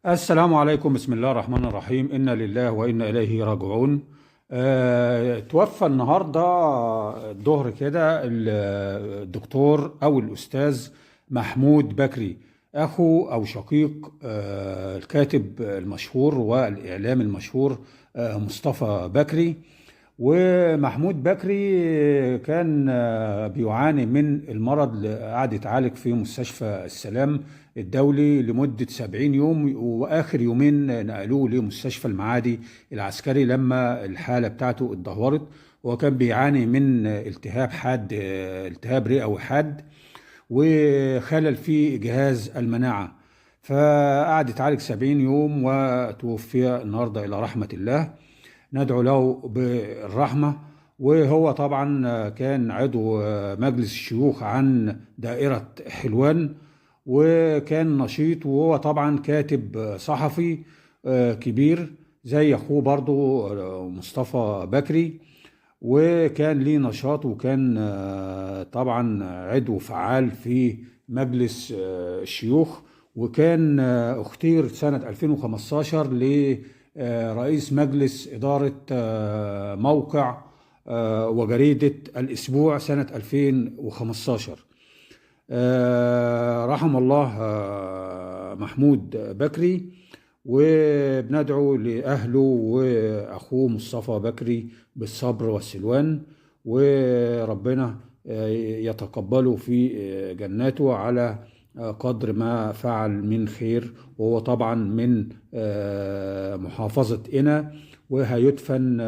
السلام عليكم، بسم الله الرحمن الرحيم، إنا لله وإنا إليه راجعون. توفى النهاردة الظهر كده الدكتور أو الأستاذ محمود بكري، أخو أو شقيق الكاتب المشهور والإعلام المشهور مصطفى بكري. ومحمود بكري كان بيعاني من المرض، قعد يتعالج في مستشفى السلام الدولي لمدة 70 يوم، وآخر يومين نقلوه لمستشفى المعادي العسكري لما الحالة بتاعته اتدهورت. وكان بيعاني من التهاب حاد، التهاب رئوي حاد وخلل في جهاز المناعة، فقعد يتعالج 70 يوم وتوفي النهاردة إلى رحمة الله. ندعو له بالرحمة. وهو طبعا كان عضو مجلس الشيوخ عن دائرة حلوان، وكان نشيط، وهو طبعا كاتب صحفي كبير زي أخوه برضو مصطفى بكري، وكان ليه نشاط، وكان طبعا عضو فعال في مجلس الشيوخ، وكان اختير سنة 2015 لرئيس مجلس إدارة موقع وجريدة الأسبوع سنة 2015. رحم الله محمود بكري، وبندعو لأهله وأخوه مصطفى بكري بالصبر والسلوان، وربنا يتقبله في جناته على قدر ما فعل من خير. وهو طبعا من محافظة قنا، وهيدفن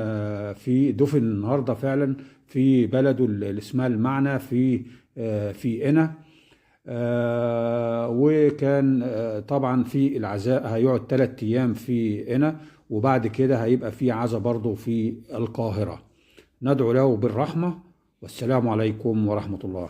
في دفن النهارده فعلا في بلده اللي اسمها المعنى في قنا. وكان طبعا في العزاء هيقعد 3 أيام في قنا، وبعد كده هيبقى في عزاء برضه في القاهرة. ندعو له بالرحمة، والسلام عليكم ورحمة الله.